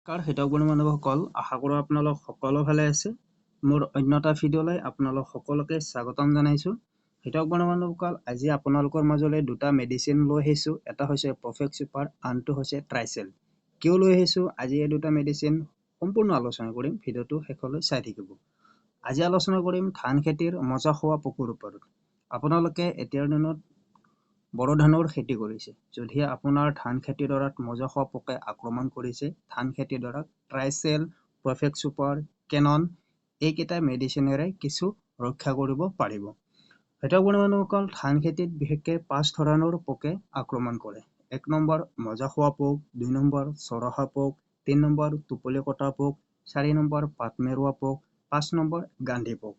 নমস্কাৰ খেতিয়ক বন্ধু বান্ধৱসকল, আশা কৰোঁ আপোনালোক সকলো ভালে আছে। মোৰ অন্য এটা ভিডিঅ'লৈ আপোনালোক সকলোকে স্বাগতম জনাইছোঁ। খেতিয়ক বন্ধু বান্ধৱসকল, আজি আপোনালোকৰ মাজলৈ দুটা মেডিচিন লৈ আহিছোঁ। এটা হৈছে পাৰফেক্ট ছুপাৰ, আনটো হৈছে ট্ৰাইচেল। কিয় লৈ আহিছোঁ আজি এই দুটা মেডিচিন, সম্পূৰ্ণ আলোচনা কৰিম, ভিডিঅ'টো শেষলৈ চাই থাকিব। আজি আলোচনা কৰিম ধান খেতিৰ মজা খোৱা পোকৰ ওপৰত। আপোনালোকে এতিয়াৰ দিনত বড়ো ধানৰ খেতি কৰিছে, যদিহে আপোনাৰ ধান খেতিডৰাত মজা খোৱা পোকে আক্ৰমণ কৰিছে, ধান খেতিডৰাত ট্ৰাইচেল, পাৰফেক্ট ছুপাৰ, কেনন এইকেইটা মেডিচিনেৰে কিছু ৰক্ষা কৰিব পাৰিব। খেতিয়ক বন্ধুসকল, ধান খেতিত বিশেষকৈ 5 ধৰণৰ পোকে আক্ৰমণ কৰে। 1 নম্বৰ মজা খোৱা পোক, 2 নম্বৰ চৰহা পোক, 3 নম্বৰ টোপলি কটা পোক, 4 নম্বৰ পাত মেৰোৱা পোক, 5 নম্বৰ গান্ধী পোক।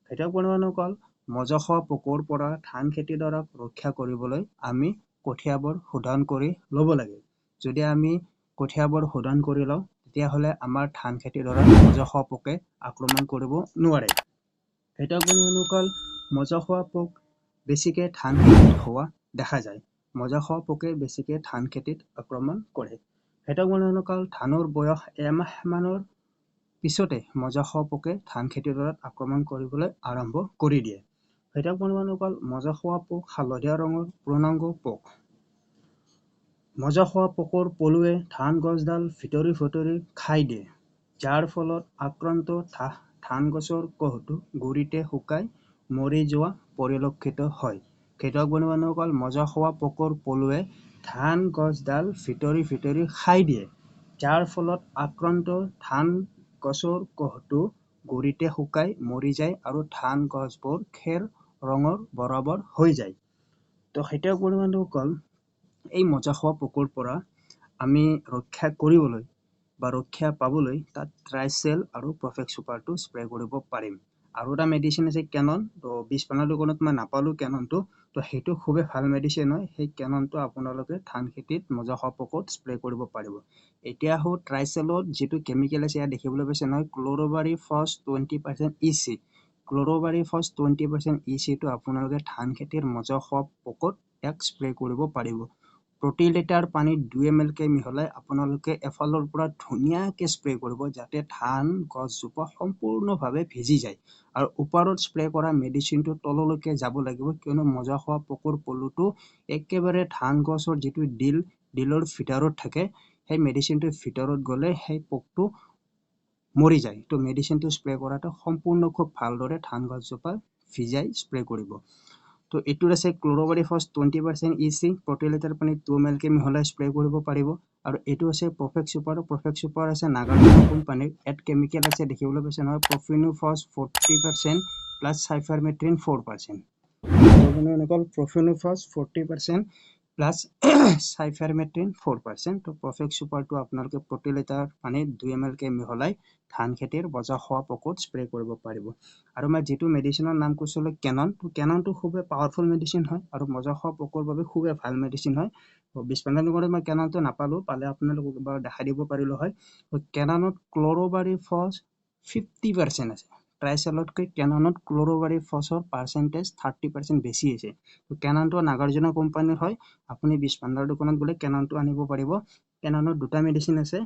খেতিয়ক বন্ধুসকল, মজা খোৱা পোকৰ পৰা ধান খেতিডৰাক ৰক্ষা কৰিবলৈ আমি কঠীয়াবোৰ শোধন কৰি ল'ব লাগে। যদি আমি কঠীয়াবোৰ শোধন কৰি লওঁ, তেতিয়াহ'লে আমাৰ ধান খেতিডৰাত মজা খোৱা পোকে আক্ৰমণ কৰিব নোৱাৰে। খেতিয়ক বন্ধুসকল, মজা খোৱা পোক বেছিকে ধান খেতিত হোৱা দেখা যায়। মজা খোৱা পোকে বেছিকে ধান খেতিত আক্ৰমণ কৰে। খেতিয়ক বন্ধুসকল, ধানৰ বয়স এমাহমানৰ পিছতে মজা খোৱা পোকে ধান খেতিডৰাত আক্ৰমণ কৰিবলৈ আৰম্ভ কৰি দিয়ে। খেতিয়ক বন্ধুসকল, মজা খোৱা পোক হালধীয়া ৰঙৰ পূৰ্ণাংগ পোক। মজা খোৱা পোকৰ পলুৱে ধান গছডাল ভিতৰি ভিতৰি খাই দিয়ে, যাৰ ফলত আক্ৰান্ত ধান গছৰ কোঁহটো গুৰিতে শুকাই মৰি যোৱা পৰিলক্ষিত হয়। খেতিয়ক বন্ধুসকল, মজা খোৱা পোকৰ পলুৱে ধান গছডাল ভিতৰি ভিতৰি খাই দিয়ে, যাৰ ফলত আক্ৰান্ত ধান গছৰ কোঁহটো গুৰিতে শুকাই মৰি যায় আৰু ধান গছবোৰ খেৰ ৰঙৰ বৰাবৰ হৈ যায়। তো খেতিয়ক বন্ধুসকল, এই মজা খোৱা পোকৰ পৰা আমি ৰক্ষা কৰিবলৈ বা ৰক্ষা পাবলৈ তাত ট্ৰাইচেল আৰু পাৰফেক্ট ছুপাৰটো স্প্ৰে কৰিব পাৰিম। আৰু এটা মেডিচিন আছে কেনন। তো বীজ পানৰ দোকানত মই নাপালোঁ কেননটো, তো সেইটো খুবেই ভাল মেডিচিন হয়। সেই কেননটো আপোনালোকে ধান খেতিত মজা খোৱা পোকত স্প্ৰে কৰিব পাৰিব। এতিয়া আহোঁ ট্ৰাইচেলত যিটো কেমিকেল আছে, ইয়াত দেখিবলৈ পাইছে নহয়, chlorpyrifos 20% EC। Chlorpyrifos 20% EC টো আপোনালোকে ধান খেতিৰ মজা খোৱা পোকত ইয়াক স্প্ৰে কৰিব পাৰিব। প্ৰতি লিটাৰ পানীত 2 এম এলকৈ মিহলাই আপোনালোকে এফালৰ পৰা ধুনীয়াকৈ স্প্ৰে কৰিব, যাতে ধান গছজোপা সম্পূৰ্ণভাৱে ভিজি যায় আৰু ওপৰত স্প্ৰে কৰা মেডিচিনটো তললৈকে যাব লাগিব, কিয়নো মজা খোৱা পোকৰ পলুটো একেবাৰে ধান গছৰ যিটো ডিলৰ ভিতৰত থাকে, সেই মেডিচিনটোৰ ভিতৰত গ'লে সেই পোকটো মৰি যায়। তো মেডিচিনটো স্প্ৰে কৰাটো সম্পূৰ্ণ খুব ভালদৰে ধান গছজোপা ভিজাই স্প্ৰে কৰিব। তো এইটোত আছে ক্ল'ৰবাৰী ফছ 20% EC, প্ৰতি লিটাৰ পানীত 2 এম এলকৈ মিহলাই স্প্ৰে কৰিব পাৰিব। আৰু এইটো আছে পাৰফেক্ট ছুপাৰ। পাৰফেক্ট ছুপাৰ আছে নাগাৰ্জুনা কোম্পানীৰ। ইয়াত কেমিকেল আছে দেখিবলৈ পাইছে নহয়, profenofos 40% plus cypermethrin 4%। বন্ধুসকল, profenofos 40% plus cypermethrin 4%। তো পাৰফেক্ট ছুপাৰটো আপোনালোকে প্ৰতি লিটাৰ পানীত 2 এম এলকৈ মিহলাই ধান খেতিৰ বজা খোৱা পোকত স্প্ৰে কৰিব পাৰিব। আৰু মই যিটো মেডিচিনৰ নাম কৈছিলোঁ কেনন, তো কেননটো খুবেই পাৱাৰফুল মেডিচিন হয় আৰু মজা খোৱা পোকৰ বাবে খুবেই ভাল মেডিচিন হয়। বিশ পোন্ধৰ দোকানত মই কেননটো নাপালোঁ, পালে আপোনালোকক এবাৰ দেখাই দিব পাৰিলোঁ হয়। কেননত ক্ল'ৰবাৰী ফছ 50% আছে। ট্ৰাইচেলতকৈ কেননত ক্ল'ৰবাৰী ফছৰ পাৰ্চেণ্টেজ 30% বেছি আছে। তো কেননটো নাগাৰ্জুনা কোম্পানীৰ হয়। আপুনি বিশ পোন্ধৰ দোকানত গ'লে কেননটো আনিব পাৰিব। কেননত দুটা মেডিচিন আছে,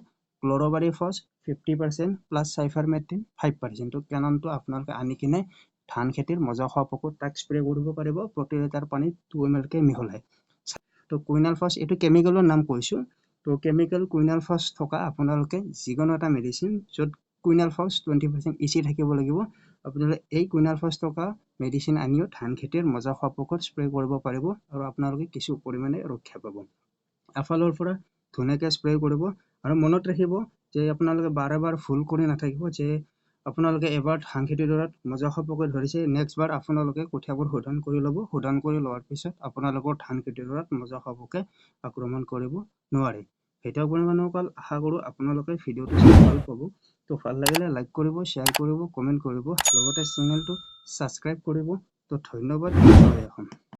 chlorpyrifos 50% plus cypermethrin 5%। তো কেননটো আপোনালোকে আনি কিনে ধান খেতিৰ মজা খোৱা পোকত তাক স্প্ৰে কৰিব পাৰিব প্ৰতি লিটাৰ পানীত 2 এম এলকৈ মিহলাই। তো কুইনাল ফছ, এইটো কেমিকেলৰ নাম কৈছোঁ। তো কেমিকেল কুইনাল ফছ থকা আপোনালোকে যিকোনো এটা মেডিচিন য'ত quinalphos 20% EC থাকিব লাগিব, আপোনালোকে এই কুইনাল ফছ থকা মেডিচিন আনিও ধান খেতিৰ মজা খোৱা পোকত স্প্ৰে কৰিব পাৰিব আৰু আপোনালোকে কিছু পৰিমাণে ৰক্ষা পাব। এফালৰ পৰা ধুনীয়াকৈ স্প্ৰে কৰিব আৰু মনত ৰাখিব যে আপোনালোকে বাৰে বাৰে ভুল কৰি নাথাকিব যে আপোনালোকে এবাৰ ধান খেতিডৰাত মজা খোৱা পোকে ধৰিছে, নেক্সট বাৰ আপোনালোকে কঠীয়াবোৰ শোধন কৰি ল'ব। শোধন কৰি লোৱাৰ পিছত আপোনালোকৰ ধান খেতিডৰাত মজা খোৱা পোকে আক্ৰমণ কৰিব নোৱাৰে। খেতিয়ক বন্ধুসকল, আশা কৰোঁ আপোনালোকে ভিডিঅ'টো চাই ভাল পাব। তো ভাল লাগিলে লাইক কৰিব, শ্বেয়াৰ কৰিব, কমেণ্ট কৰিব, লগতে চেনেলটো ছাবস্ক্ৰাইব কৰিব। তো ধন্যবাদ, জয় অসম।